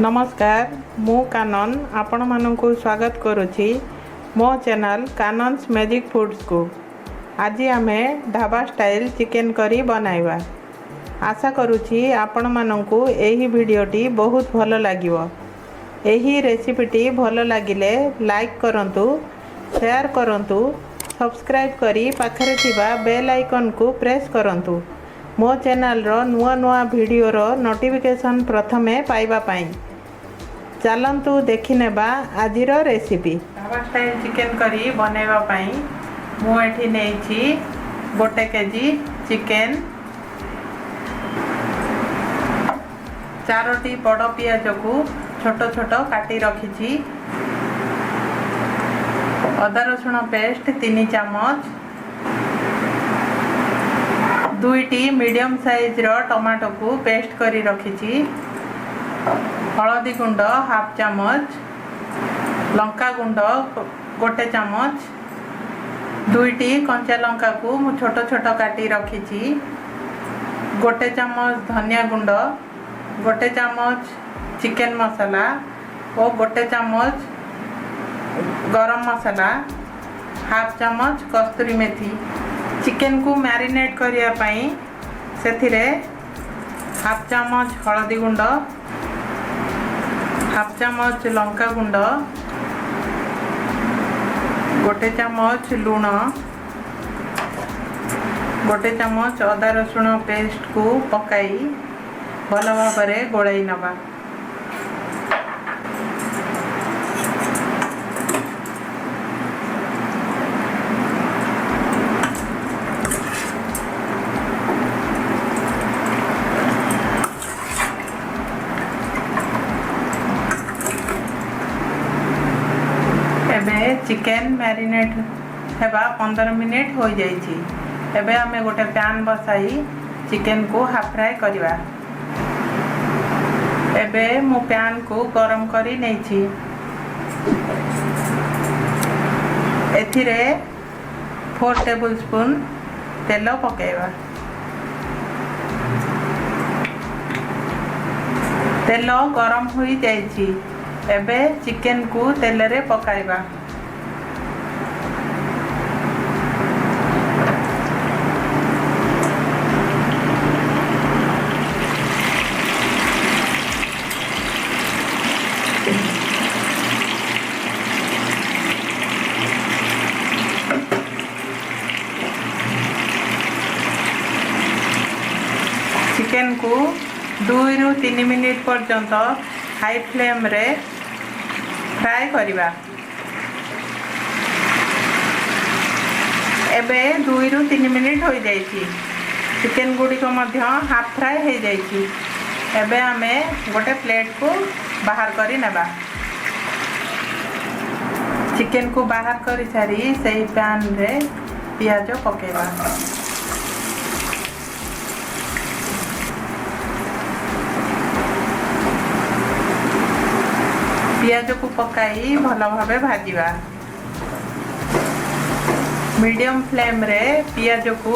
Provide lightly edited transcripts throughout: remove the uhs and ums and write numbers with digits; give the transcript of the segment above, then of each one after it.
ନମସ୍କାର, ମୁଁ କାନନ ଆପଣମାନଙ୍କୁ ସ୍ୱାଗତ କରୁଛି ମୋ ଚ୍ୟାନେଲ୍ କାନନ୍ସ ମ୍ୟାଜିକ୍ ଫୁଡ଼୍ସକୁ। ଆଜି ଆମେ ଢାବା ଷ୍ଟାଇଲ୍ ଚିକେନ୍ କରି ବନାଇବା। ଆଶା କରୁଛି ଆପଣମାନଙ୍କୁ ଏହି ଭିଡ଼ିଓଟି ବହୁତ ଭଲ ଲାଗିବ। ଏହି ରେସିପିଟି ଭଲ ଲାଗିଲେ ଲାଇକ୍ କରନ୍ତୁ, ସେୟାର କରନ୍ତୁ, ସବସ୍କ୍ରାଇବ୍ କରି ପାଖରେ ଥିବା ବେଲ୍ ଆଇକନ୍କୁ ପ୍ରେସ୍ କରନ୍ତୁ ମୋ ଚ୍ୟାନେଲ୍ର ନୂଆ ନୂଆ ଭିଡ଼ିଓର ନୋଟିଫିକେସନ୍ ପ୍ରଥମେ ପାଇବା ପାଇଁ। ଚାଲନ୍ତୁ ଦେଖିନେବା ଆଜିର ରେସିପି। ଢାବା ଷ୍ଟାଇଲ୍ ଚିକେନ୍ କରି ବନାଇବା ପାଇଁ ମୁଁ ଏଠି ନେଇଛି 1 କେଜି ଚିକେନ୍, ଚାରୋଟି ବଡ଼ ପିଆଜକୁ ଛୋଟ ଛୋଟ କାଟି ରଖିଛି, ଅଦା ରସୁଣ ପେଷ୍ଟ 3 ଚାମଚ, ଦୁଇଟି ମିଡ଼ିୟମ୍ ସାଇଜ୍ର ଟମାଟୋକୁ ପେଷ୍ଟ କରି ରଖିଛି, ହଳଦୀ ଗୁଣ୍ଡ ହାଫ୍ ଚାମଚ, ଲଙ୍କା ଗୁଣ୍ଡ 1 ଚାମଚ, ଦୁଇଟି କଞ୍ଚା ଲଙ୍କାକୁ ମୁଁ ଛୋଟ ଛୋଟ କାଟି ରଖିଛି, 1 ଚାମଚ ଧନିଆ ଗୁଣ୍ଡ, 1 ଚାମଚ ଚିକେନ୍ ମସଲା ଓ 1 ଚାମଚ ଗରମ ମସଲା, ହାଫ୍ ଚାମଚ କସ୍ତୁରୀ ମେଥି। ଚିକେନକୁ ମ୍ୟାରିନେଟ୍ କରିବା ପାଇଁ ସେଥିରେ ହାଫ୍ ଚାମଚ ହଳଦୀ ଗୁଣ୍ଡ, ହାଫ୍ ଚାମଚ ଲଙ୍କା ଗୁଣ୍ଡ, 1 ଚାମଚ ଲୁଣ, 1 ଚାମଚ ଅଦା ରସୁଣ ପେଷ୍ଟକୁ ପକାଇ ଭଲ ଭାବରେ ଗୋଳାଇ ନେବା। ଏବେ ଚିକେନ୍ ମ୍ୟାରିନେଟ୍ ହେବା 15 ମିନିଟ୍ ହୋଇଯାଇଛି। ଏବେ ଆମେ ଗୋଟେ ପ୍ୟାନ୍ ବସାଇ ଚିକେନକୁ ହାଫ୍ ଫ୍ରାଏ କରିବା। ଏବେ ମୁଁ ପ୍ୟାନ୍କୁ ଗରମ କରି ନେଇଛି। ଏଥିରେ 4 ଟେବୁଲ୍ ସ୍ପୁନ୍ ତେଲ ପକାଇବା। ତେଲ ଗରମ ହୋଇଯାଇଛି। ଏବେ ଚିକେନକୁ ତେଲରେ ପକାଇବା। ଚିକେନକୁ 2ରୁ 3 ମିନିଟ୍ ପର୍ଯ୍ୟନ୍ତ ହାଇ ଫ୍ଲେମ୍ରେ ଫ୍ରାଏ କରିବା। ଏବେ 2ରୁ 3 ମିନିଟ୍ ହୋଇଯାଇଛି। ଚିକେନ୍ ଗୁଡ଼ିକ ମଧ୍ୟ ହାଫ୍ ଫ୍ରାଏ ହୋଇଯାଇଛି। ଏବେ ଆମେ ଗୋଟେ ପ୍ଲେଟ୍କୁ ବାହାର କରି ନେବା। ଚିକେନକୁ ବାହାର କରିସାରି ସେଇ ପ୍ୟାନ୍ରେ ପିଆଜ ପକାଇବା। ପିଆଜକୁ ପକାଇ ଭଲ ଭାବେ ଭାଜିବା। ମିଡ଼ିୟମ୍ ଫ୍ଲେମ୍ରେ ପିଆଜକୁ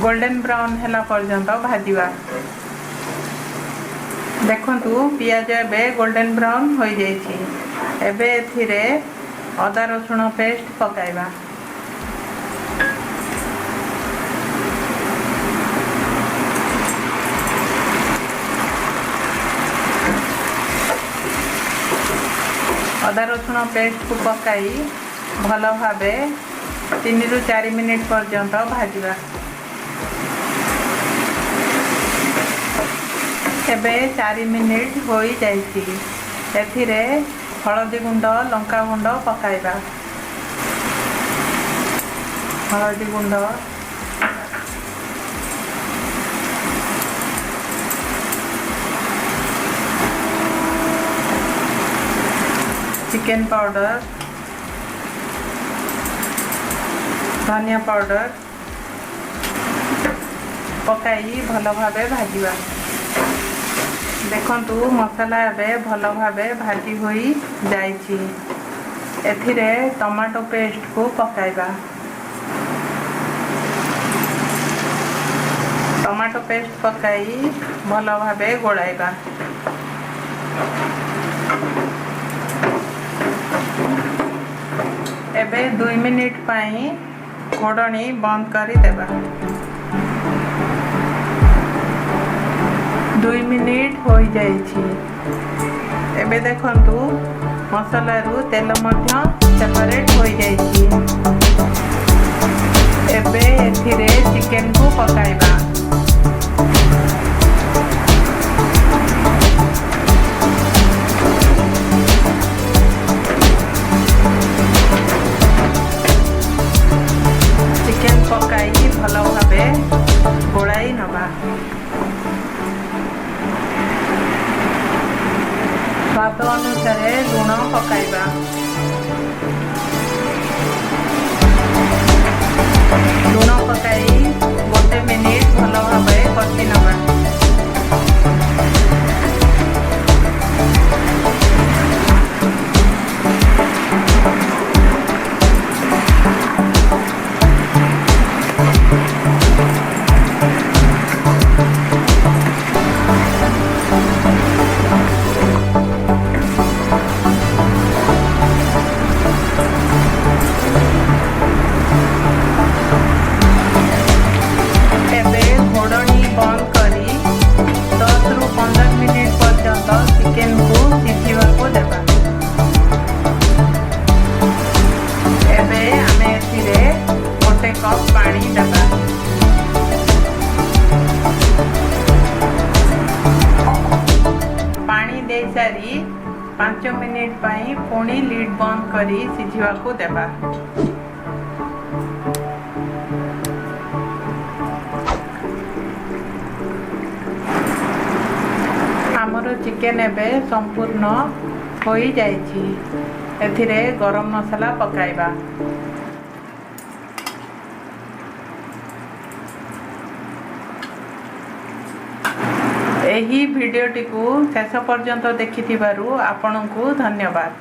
ଗୋଲ୍ଡେନ୍ ବ୍ରାଉନ୍ ହେଲା ପର୍ଯ୍ୟନ୍ତ ଭାଜିବା। ଦେଖନ୍ତୁ, ପିଆଜ ଏବେ ଗୋଲ୍ଡେନ୍ ବ୍ରାଉନ୍ ହୋଇଯାଇଛି। ଏବେ ଏଥିରେ ଅଦା ରସୁଣ ପେଷ୍ଟ ପକାଇବା। ଅଦା ରସୁଣ ପେଷ୍ଟକୁ ପକାଇ ଭଲ ଭାବେ 3ରୁ 4 ମିନିଟ୍ ପର୍ଯ୍ୟନ୍ତ ଭାଜିବା। ଏବେ 4 ମିନିଟ୍ ହୋଇଯାଇଛି। ଏଥିରେ ହଳଦୀ ଗୁଣ୍ଡ, ଲଙ୍କା ଗୁଣ୍ଡ ପକାଇବା। ହଳଦୀ ଗୁଣ୍ଡ, ଚିକେନ୍ ପାଉଡ଼ର, ଧନିଆ ପାଉଡ଼ର ପକାଇ ଭଲ ଭାବେ ଭାଜିବା। ଦେଖନ୍ତୁ, ମସଲା ଏବେ ଭଲ ଭାବେ ଭାଜି ହୋଇ ଯାଇଛି। ଏଥିରେ ଟମାଟୋ ପେଷ୍ଟକୁ ପକାଇବା। ଟମାଟୋ ପେଷ୍ଟ ପକାଇ ଭଲ ଭାବେ ଗୋଳାଇବା। ଏବେ 2 ମିନିଟ୍ ପାଇଁ ଘୋଡ଼ଣୀ ବନ୍ଦ କରିଦେବା। 2 ମିନିଟ୍ ହୋଇଯାଇଛି। ଏବେ ଦେଖନ୍ତୁ, ମସଲାରୁ ତେଲ ମଧ୍ୟ ସେପାରେଟ୍ ହୋଇଯାଇଛି। ଏବେ ଏଥିରେ ଚିକେନକୁ ପକାଇବା। ଚିକେନ ପକାଇ ଭଲ ଭାବେ ଗୋଳାଇ ନେବା। ସ୍ୱାଦ ଅନୁସାରେ ଲୁଣ ପକାଇବା। ଲୁଣ ପକାଇ 1 ମିନିଟ୍ ଭଲ ଭାବେ କଷି ନେବା। ଏବେ ଘୋଡ଼ଣୀ ବନ୍ଦ କରି 10ରୁ 15 ମିନିଟ୍ ପର୍ଯ୍ୟନ୍ତ ଚିକେନକୁ ସିଝିବାକୁ ଦେବା। ଏବେ ଆମେ ଏଥିରେ 1 କପ୍ ପାଣି ଦେବା। ପାଣି ଦେଇସାରି 5 ମିନିଟ୍ ପାଇଁ ପୁଣି ଲିଡ୍ ବନ୍ଦ କରି ସିଝିବାକୁ ଦେବା। ଆମର ଚିକେନ ଏବେ ସମ୍ପୂର୍ଣ୍ଣ ହୋଇଯାଇଛି। ଏଥିରେ ଗରମ ମସଲା ପକାଇବା। ଏହି ଭିଡ଼ିଓଟିକୁ ଶେଷ ପର୍ଯ୍ୟନ୍ତ ଦେଖିଥିବାରୁ ଆପଣଙ୍କୁ ଧନ୍ୟବାଦ।